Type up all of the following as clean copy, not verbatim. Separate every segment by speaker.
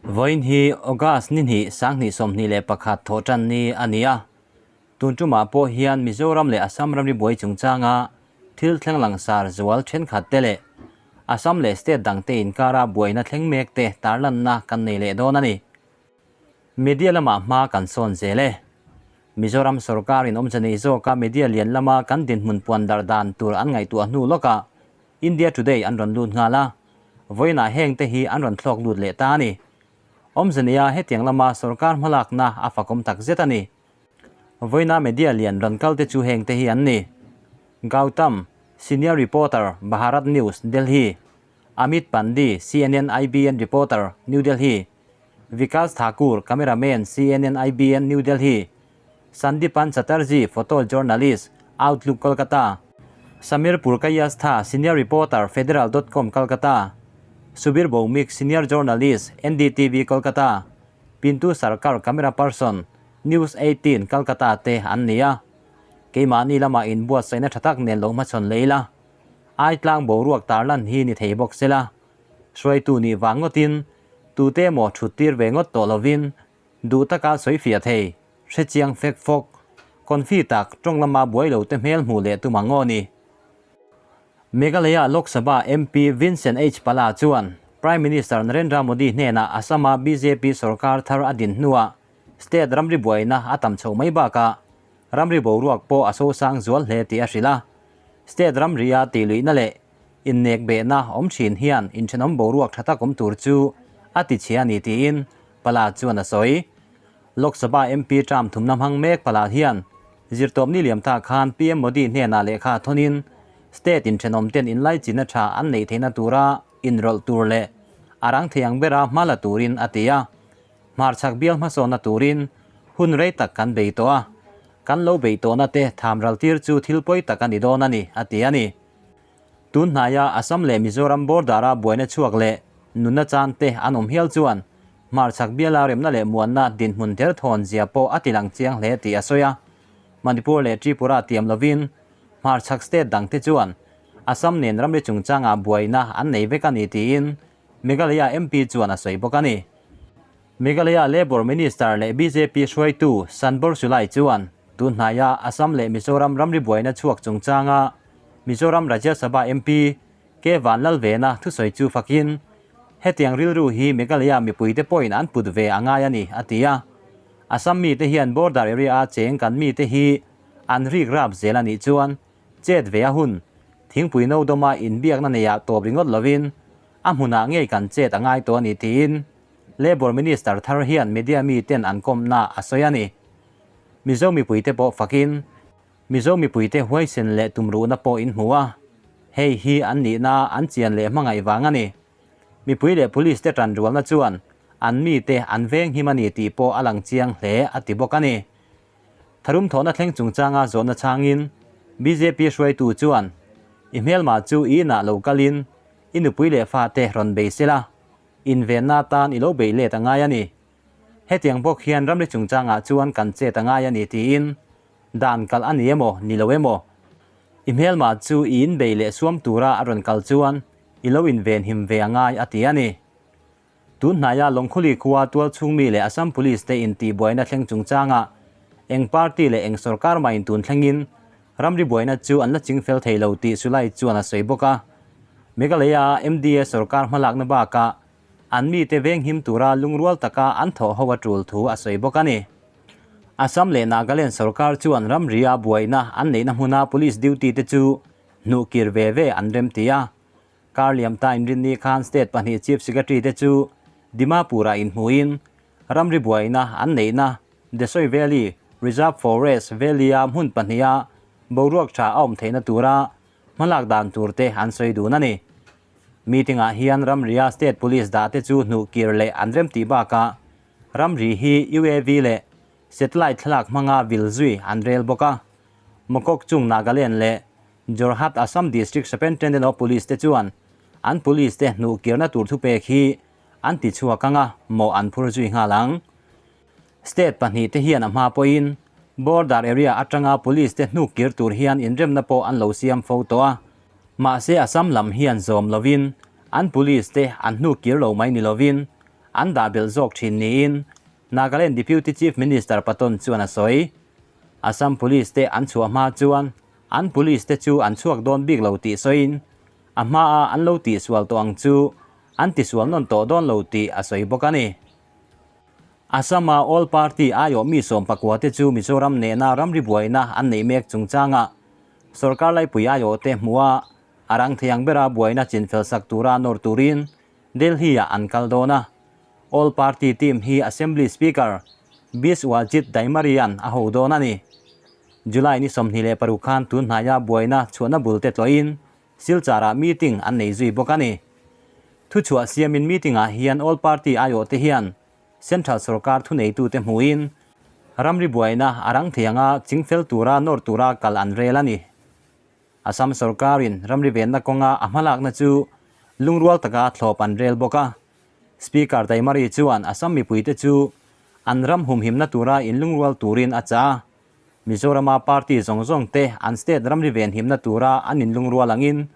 Speaker 1: Vawiin hi August ni hnih sanghnih 21 thawhtan ni a ni a. Tun tumah pawh hian Mizoram leh Assam ramri buai chungchanga thil thleng langsar zual thenkhat te leh Assam leh state dangte inkara buaina thleng mek te tarlanna kan nei leh dawn a ni. Media lamah hma kan sawn zel e. Mizoram sorkarin awmze nei zawka media lian lama kan dinhmun puan darh dan tur an ngaihtuah hnu lawkah India Today an rawn lut nghal a, vawiinah hengte hi an rawn thlawk lut leh ta a ni. Awmze neia hetiang lama sorkar hmalakna a fakawm tak zet a ni. Vawiina media lian rawn kalte chu hengte hi an ni, Gautam, Senior Reporter, Bharat News, Delhi, Amit Pandey, CNN IBN Reporter, New Delhi, Vikas Thakur, Cameraman, CNN IBN, New Delhi, Sandipan Chatterjee, Photo Journalist, Outlook, Kolkata, Samir Purkayastha, Senior Reporter, Federal dot com, Kolkata, Subir Bhowmik, Senior Journalist, NDTV, Kolkata, Pintu Sarkar, Camera Person, News 18, Kolkata te an ni a. Keimahni lamah inbuatsaihna tha tak nen lo hmachhawn leh ila, Aitlang boruak tarlan hi ni thei bawk sela, hruaitu nih vang ngawtin tute emaw thut tir ve ngawt tawh lovin duh taka sawi fiah thei, hrechiang fek fawk, confi tak tawng lama buai lo te hmel hmuh leh tum ang aw ni. Meghalaya Lok Sabha MP Vincent H Pala chuan Prime Minister Narendra Modi hnenah Assam-a bjp sorkar thar a din hnuah state ramri buaina a tam chhoh mai bakah ramri boruak pawh a sosang zual hle tih a hrilh a. State ramria tihluihna leh innek behna awm thin hian inthenawm boruak tha tak awm tur chu a ti chhia a ni tiin Pala chuan a sawi. Lok Sabha MP term thumna hmang mek Pala hian zirtawpni liam ta khan PM Modi hnenah lehkha thawnin state inthenawm ten inlaichinna tha an neih theihna tura inrawlh tur leh a rang thei ang bera hma la turin a ti a. Hmarchhak bial hmasawnna turin hun rei tak kan bei tawh a, kan lo bei tawhna te tham ral tir chu thil pawi tak a ni dawn a ni, a ti a ni. Tun hnaia Assam leh Mizoram border-a buaina chhuak leh nunna chan te an awm hial chuan hmarchhak biala remna leh muanna dinhmun derthawn zia pawh a tilang chiang hle tih a sawi a. Manipur leh Tripura tiam lovin hmarchhak state dangte chuan Assam nen ramri chungchangah buaina an nei vek a ni tiin Meghalaya MP chuan a sawi bawk a ni. Meghalaya Labour Minister leh bjp hruaitu Sanbor Sulai chuan tun hnaia Assam leh Mizoram ramri buaina chhuak chungchanga Mizoram Rajya Sabha MP K Vanlalvena thusawi chu fakin hetiang rilru hi Meghalaya mipuite pawhin an put ve a ngai a ni, a ti a. Assam mite hian border area-a cheng kan mite hi an rik rap zel a nih chuan Chet ve a hun, thingpui no dawma inbiakna neiah tawp ringawt lovin a hmunah ngei kan chet a ngai tawh a ni tiin Labour Minister thar hian media miten an kawmna a sawi a ni. Mizo mipuite pawh fakin Mizo mipuite huaisen leh tumruhna pawh in hmu a, hei hi an nihna an chian leh hmangaih vang a ni. Mipui leh Police te tanrualna chuan an mite an venghim a ni tih pawh a lang chiang hle a ti bawk a ni. Tharum thawhna thleng chungchanga zawhna chhangin bjp hruaitu chuan, I hmelmah chu i inah lo kalin i nupui leh fate rawn bei sela, invenna atan i lo bei let a ngai a ni. Hetiang bawk hian ramri chungchangah chuan kan chet a ngai a ni tiin dan kalh a ni emaw ni lo emaw, i hmelmah chu i inbei leh suam tura a rawn kal chuan i lo invenhim ve a ngai a ti a ni. Tun hnaia Lawngkhuli khua tualchhung mi leh Assam Police te intihbuaina thleng chungchangah eng party leh eng sorkar mahin tun thlengin ramri buaina chu an la ching fel thei lo tih Sulai chuan a sawi bawk a. Meghalaya MDA sorkar hmalakna bakah an mite venghim tura lungrual taka an thawh ho a tul thu a sawi bawk a ni. Assam leh Nagaland sorkar chuan ramria buaina an neihna hmuna police duty te chu hnuhkir ve ve an remti a. Kar liam ta inrinni khan state pahnih Chief Secretary te chu Dimapur-ah inhmuhin ramri buaina an neihna Desoi Valley Reserve Forest Valley-a hmun pahniha boruak tha a awm theihna tura hmalak dan tur te an sawi dun a ni. Meeting-ah hian ramria state police dah te chu hnuh kir leh an remtih bakah ramri hi UAV leh satellite thlalak hmanga vil zui an rel bawk a. Mokokchung Nagaland leh Jorhat Assam District Superintendent of Police te chuan an police te hnuh kirna tur thupek hi an ti chhuak anga mawh an phur zui nghal ang. State pahnih te hian a hma pawhin border area atanga police te hnuk kir tur hian inremna pawh an lo siam fo tawh a, mahse Assam lam hian zawm lovin an police te an hnuk kir lo mai ni lovin an dah belh zawk thin niin Nagaland Deputy Chief Minister Paton chuan a sawi. Assam Police te an chhuah hma chuan an police te chu an chhuak dawn bik lo tih sawiin a hmaa an lo tihsual tawh ang chu an tisual nawn tawh dawn lo tih a sawi bawk a ni. Assam-a All Party aiawh mi 14 te chu Mizoram nena ramri buaina an neih mek chungchangah sorkar laipui aiawhte hmuha a rang thei ang bera buaina chinfel sak tura nawr turin Delhi-ah an kal dawn a. All Party team hi Assembly Speaker Biswajit Daimarian a ho dawn a ni. July ni 26 khan tun hnaia buaina chhuahna bul te tlawhin Silchar-ah meeting an nei zui bawk a ni. Thuchhuah siamin meeting-ah hian All Party aiawhte hian Central sorkar thuneitute hmuhin ramri buaina a rang thei anga chingfel tura nawr tura kal an rel a ni. Assam sorkarin ramri venna kawnga a hmalakna chu lungrual taka thlawp an rel bawk a. Speaker Daimari chuan Assam mipuite chu an ram humhimna tura inlungrual turin a chah a. Mizorama party zawng zawng te an state ramri venhimna tura an inlungrual angin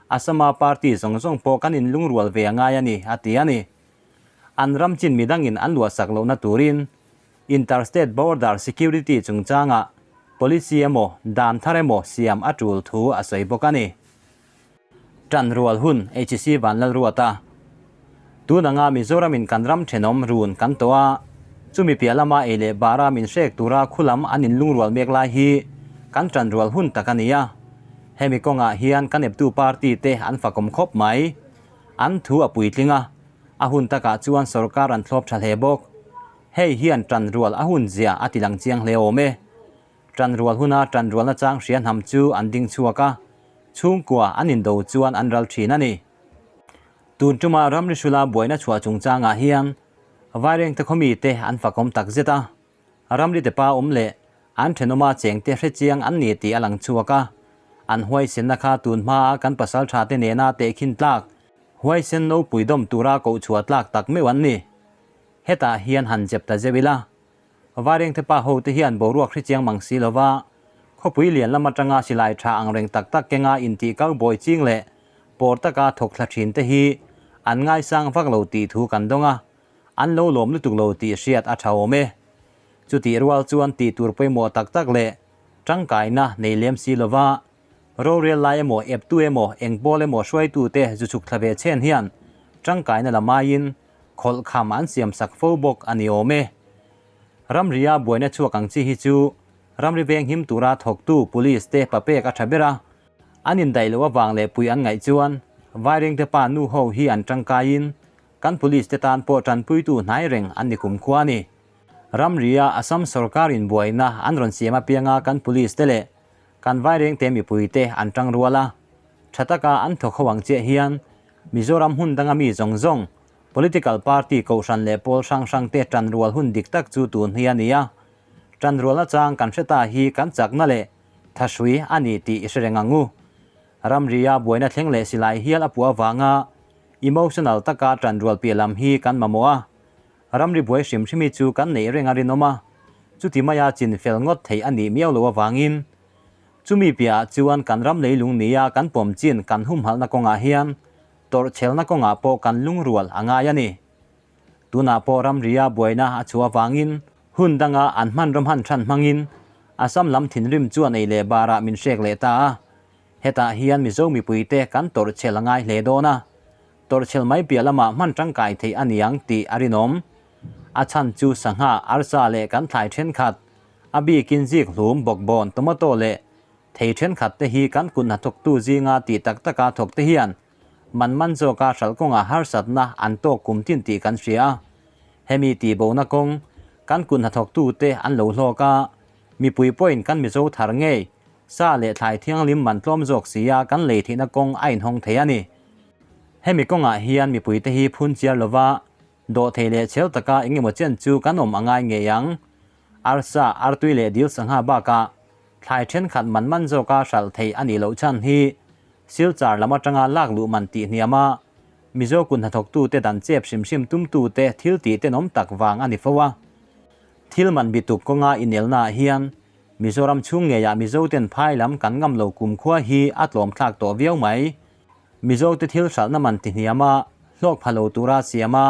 Speaker 1: Assama party zawng zawng pawh kan inlungrual ve a ngai a ni, a ti a ni. An ram chin midangin an luahsak lohna turin Inter-State Border Security chungchangah policy emaw dan thar emaw siam a tul thu a sawi bawk a ni. Tan rual hun HC Vanlalruata Tun anga Mizoramin kan ram thenawm run kan tawh a, chumi piah lama ei leh bara min hrek tura khulam an inlungrual mek lai hi kan tan rual hun tak a ni a. Hemi kawngah hian kan eptu party te an fakawm khawp mai. An thu a puitling a, a hun takah chuan sorkar an thlawp tha hle bawk. Hei hian tan rual a hun zia a tilang chiang hle awm e. Ṭanrual huna ṭanrualna chang hria hnam chu an ding chhuak a, chhungkua an indo chuan an ral ṭhin a ni. Tun ṭuma ramri hrula buaina chhuah chungchangah hian Vairengte khawmite an fakawm tak zet a, ramri tepa awm leh an ṭhenawma chengte hrechiang an ni tih a lang chhuak a, an huaisenna kha tun hmaa kan pasalṭhate nena tehkhin tlak, huaisen nopui dawm tura kohchhuah tlak tak meuh an ni. Hetah hian han zep ta zeuh ila. Vairengte pa ho te hian boruak hre chiang mang si lova, khawpui lian lam atanga silai tha ang reng tak tak kenga intih kau bawi ching leh pawr taka thawk thla thin te hi an ngaisang vak lo tih thu kan dawng a, an lo lawm lutuk lo tih hriat a tha awm e. Chutih rual chuan tih tur pawimawh tak tak leh tangkaina nei lem si lova, rorel lai emaw eptu emaw eng pawl emaw hruaitute zu chhuk thla ve chhen hian tangkaina la maiin Khawlh kham an siam sak fo bawk a ni awm e. Ramria buaina chhuak ang chi hi chu ramri venghim tura thawktu police te papek a tha ber a, an indaih loh avang leh pui an ngaih chuan Vairengte pa nu ho hi an tangkaiin kan police te tan pawh tanpuitu hnai reng an ni kumkhua a ni. Ramria Assam sorkarin buaina an rawn siam apianga kan police te leh kan Vairengte mipuite an tangrual a, Tha taka an thawk ho ang chiah hian Mizoram hmun danga mi zawng zawng, political party kohhran leh pawl hrang hrang te tanrual hun dik tak chu tun hi a ni a. Tanrualna chang kan hre ta hi kan chakna leh thahrui a ni tih i hre reng ang u. Ramria buaina thleng leh silai hial a puah avanga emotional taka tanrual piah lam hi kan mamawh a. Ramri buai hrim hrim hi chu kan neih reng a rinawm a, chuti maia chin fel ngawt theih a nih miau loh avangin Chumi piahah chuan kan ram leilung nia kan pawm chin kan humhalhna kawngah hian tawrhchhelna kawngah pawh kan lungrual a ngai a ni. Tunah pawh ramria buaina a chhuah avangin hun danga an hmanraw hman than hmangin Assam lam thinrim chuan ei leh barah min hrek leh ta a. Hetah hian Mizo mipuite kan tawrhchhel a ngai hle dawn a, tawrhchhel mai piah lamah hman tangkai theih a niang tih a rinawm. A chhan chu sangha, arsa leh kan thlai thenkhat A bikin zik hlum, bawkbawn, tomato leh thei thenkhat te hi kan kut hnathawktu zinga tih tak taka thawk te hian man man zawka hralh kawngah harsatna an tawk kum tin tih kan hria a. Hemi tihbohna kawng kan kut hnathawktu te an lo hlawk a, mipui pawhin kan Mizo thar ngei sa leh thlai thianghlim man tlawm zawk sia kan lei theihna kawng a inhawng thei a ni. Hemi kawngah hian mipui te hi phun chiar lova dawhthei leh chhel taka engemaw chen chu kan awm a ngai ngei ang. Arsa, artui leh dil sangha bakah thlai thenkhat man man zawka hralh theih a nih loh chhan hi Silchar lam atanga lak luh man tih hniam a, Mizo kut hnathawktute dan chep hrim hrim tumtute thil tih tenawm tak vang a ni fo a. Thil man bituk kawnga inelnaah hian Mizoram chhung ngeiah Mizoten phai lam kan ngam lo kumkhua hi a tlawmthlak tawh viau mai. Mizote thil hralhna man ti hniam a, hlawk pha lo tura siam a,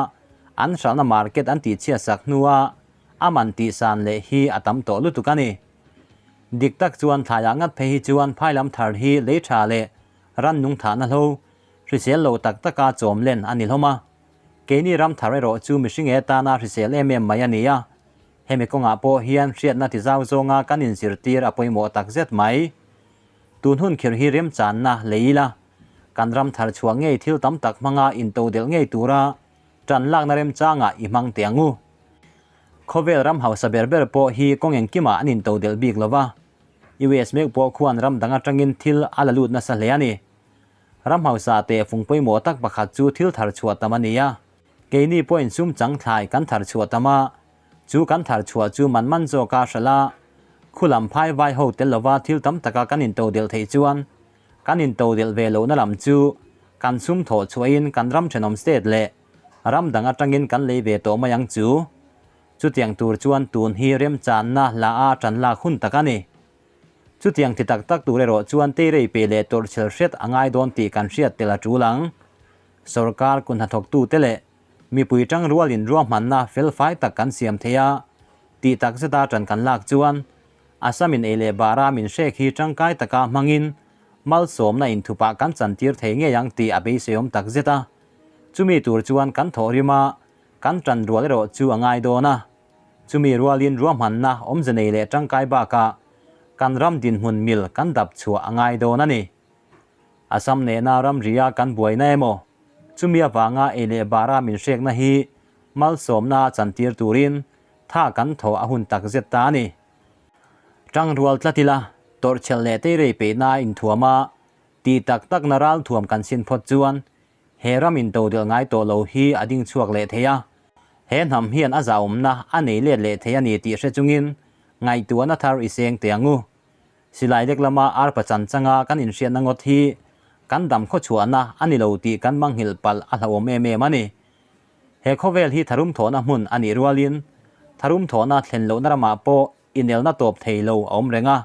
Speaker 1: An hralhna market an tihchhiatsak hnua a man tihsan leh hi a tam tawh lutuk a ni. Dik tak chuan thlaiah ngat phei hi chuan phai lam thar hi lei tha leh rannung thahna hlo, hrisel lo tak taka chawm len a ni hlawm a. Keini ram thar erawh chu mihring e tana hrisel em em mai a ni a. Hemi kawngah pawh hian hriatna tizau zawnga kan inzirtir a pawimawh takzet mai. Tun hun khir hi remchanna lei ila, kan ram thar chhuah ngei thil tam tak hmanga intodelh ngei tura tan lakna remchangah i hmang teh ang u. Khawvel ram hausa ber ber pawh hi kawng engkimah an intodelh bik lo va, US mek pawh khuan ram dang atangin thil a la lut nasa hle a ni. Ram hausa teh fung pawimawh tak pakhat chu thil thar chhuah tam a ni a. Keini pawhin sum chang thlai kan thar chhuah tam a, chu kan thar chhuah chu man man zawka hralh a, khu lam phai vai ho tel lova thil tam taka kan intodelh theih chuan kan intodelh ve lohna lam chu kan sum thawh chhuahin kan ram thenawm state leh ram dang atangin kan lei ve tawh mai ang chu. Chutiang tur chuan tun hi remchanna la a tan lak hun tak a ni. Chutiang ti tak tak tur erawh chuan teirei pe leh tawrhchhel hret a ngai dawn tih kan hriat tel a tul ang. Sorkar kun hnathawktute leh mipui tangrualin ruahmanna felfai tak kan siam thei a, tih tak zeta tan kan lak chuan Assam-in ei leh bara min hrek hi tangkai taka hmangin malsawmna inthupah kan chantir thei ngei ang tih a beiseiawm tak zet a. Chumi tur chuan kan thawhrim a, kan tan rual erawh chu a ngai dawn a. Chumi rualin ruahmanna awmze nei leh tangkai bakah kan ram dinhmun mil kan dap chhuah a ngai dawn a ni. Assam nena ramria kan buaina emaw, chumi avanga ei leh bara min hrekna hi malsawmna chantir turin tha kan thaw a hun tak zet ta a ni. Tangrual tlat ila, tawrhchhelh leh teirei peihna a inthuam a, tih tak takna ralthuam kan sin phawt chuan he ram intodelh ngai tawh lo hi a ding chhuak leh thei a, he hnam hian a zahawmna a nei let leh thei a ni tih hre chungin ngaihtuahna thar i seng teh ang u. Silai lek lama arpa chan changa kan inhriatna ngawt hi kan dam khawchhuahna a ni lo tih kan manghilh palh a hlauhawm em em a ni. He khawvel hi tharum thawhna hmun a nih rualin tharum thawhna thlen lohna ramah pawh inelna tawp thei lo a awm reng a.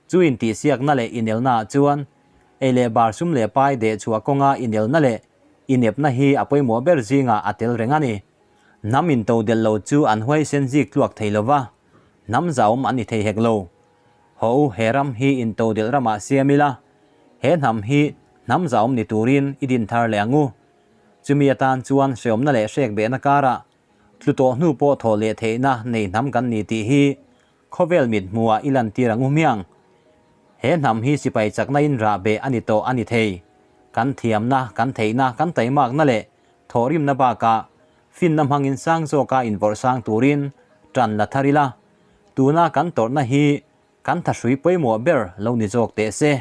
Speaker 1: Chu intihsiakna leh inelnaah chuan ei leh bar sum leh pai deh chhuah kawnga inelna leh inepna hi a pawimawh ber zingah a tel reng a ni. Hnam intodelh lo chu an huaisen zik tluak thei lo va, hnam zahawm an ni thei hek lo. Haw u, he ram hi intodelh ramah siam ila, he hnam hi hnam zahawm ni turin i din thar leh ang u. Chumi atan chuan hreawmna leh hrek behna karah tlu tawh hnu pawh thawh leh theihna nei hnam kan ni tih hi khawvel mit hmuhah i lantir ang u hmiang. He hnam hi sipai chakna in rah beh a ni tawh a ni thei. Kan thiamna, kan theihna, kan taimakna leh thawhrimna bakah finna hmangin sang zawka invawrh sang turin tan la thar ila, tuna kan tawrhna hi kan thahrui pawimawh ber lo ni zawk teh se.